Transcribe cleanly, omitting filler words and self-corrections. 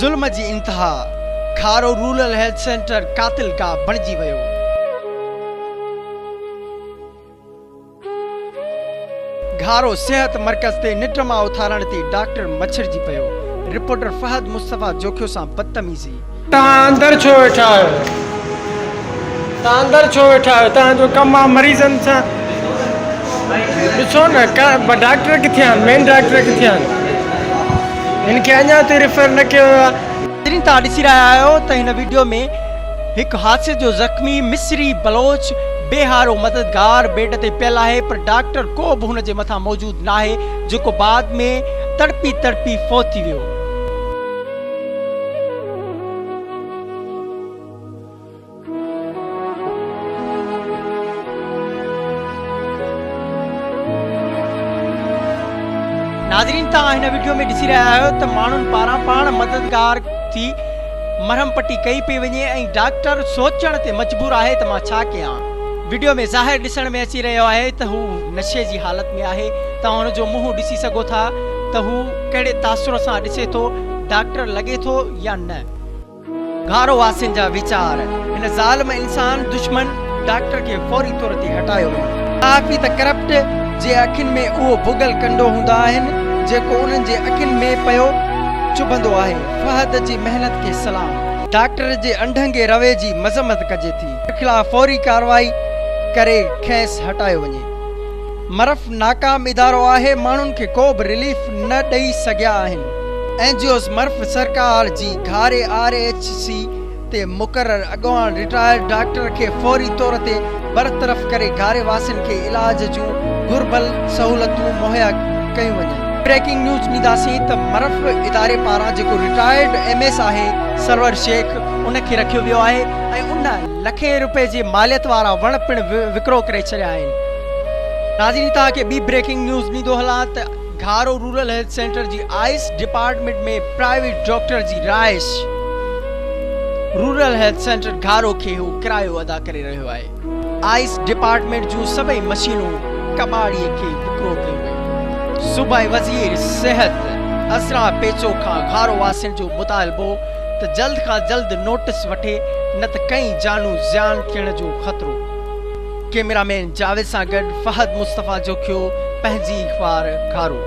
ظلم جي انتها، کارو رورل هيلٿ سينٽر قاتل گاهه بڻجي ويو. گهارو صحت مرڪز تي ننڊ مان اٿارڻ تي ڊاڪٽر مڇرجي پيو، رپورٽر فهد مصطفيٰ جوکيو سان بدتميزي. توهان اندر ڇو ويٺا آهيو؟ توهان اندر ڇو ويٺا آهيو؟ توهان جو ڪم آهي مريضن سان ڏسو نه ڊاڪٽر ڪٿي آهن مين ڊاڪٽر ڪٿي آهن هن کي اڃا تائين ريفر نه ڪيو ويو آهي. ناظرين توهان ڏسي رهيا آهيو ته هن وڊيو ۾ هڪ حادثي جو زخمي مصري بلوچ بي هارو مددگار بيڊ تي پيل آهي پر ڊاڪٽر ڪو به هن جي مٿان موجود ناهي جيڪو بعد ۾ تڙپي تڙپي فوت ٿي ويو. ناظرين توهان هن وڊيو ۾ ڏسي رهيا آهيو ته ماڻهن پاران پاڻ مددگار ٿي مرهم پٽي ڪئي پئي وڃي ۽ ڊاڪٽر سوچڻ تي مجبور آهي ته مان ڇا ڪيان. وڊيو ۾ ظاهر ڏسڻ ۾ اچي رهيو آهي ته هو نشي جي حالت ۾ آهي توهان هن جو منهن ڏسي سگهو ٿا ته هو ڪهڙي تاثر سان ڏسي ٿو ڊاڪٽر لڳي ٿو يا نه. گهارو واسين جا ويچار، هن ظالم انسان دشمن ڊاڪٽر کي فوري طور تي هٽايو وڃي. صحافي ته ڪرپٽ جي اکين ۾ اهو ڀڳل ڪنڊو هوندا آهن جيڪو انهن جي اکين ۾ پيو چڀندو آهي. فهد جي محنت کي سلام. ڊاڪٽر جي انڍنگي روي جي مذمت ڪجي ٿي. خلاف فوري ڪارروائي ڪري کيس هٽايو وڃي. مرف ناڪام ادارو آهي ماڻهن کي ڪو به رليف نه ڏئي سگهيا آهن. اين جي اوز مرف سرڪار جي گهاري آر ايڇ سي تي مقرر اڳواڻ رٽائرڊ ڊاڪٽر کي فوري طور تي برطرف ڪري گهاري واسين کي علاج جون گهربل سهولتون مهيا ڪيون وڃن. بريڪنگ نيوز ڏينداسين ته مرف اداري پاران جيڪو رٽائرڊ ايم ايس آهي سرور شيخ ان کي رکيو ويو آهي ۽ ان لکين روپين جي ماليت وارا وڻ پڻ وڪرو ڪري ڇڏيا آهن. ناظرين توهان کي ٻي بريڪنگ نيوز ڏيندو هلان ته گهارو رورل هيلٿ سينٽر جي آئس ڊپارٽمينٽ ۾ پرائيويٽ ڊاڪٽر جي رهائش رورل هيلٿ سينٽر گهارو کي هو ڪرايو ادا ڪري رهيو آهي. آئس ڊپارٽمينٽ جون سڀئي مشينون ڪٻاڙي کي وڪرو ڪيون ويون. صوبائي وزير صحت عذرا پيچو کان گهارو واسين جو مطالبو ته جلد کان جلد نوٽس وٺي نه ته ڪئين جانون زيان ٿيڻ جو خطرو. ڪيميرا مين جاويد سان گڏ فهد مصطفيٰ جوکيو پنهنجي اخبار گهارو.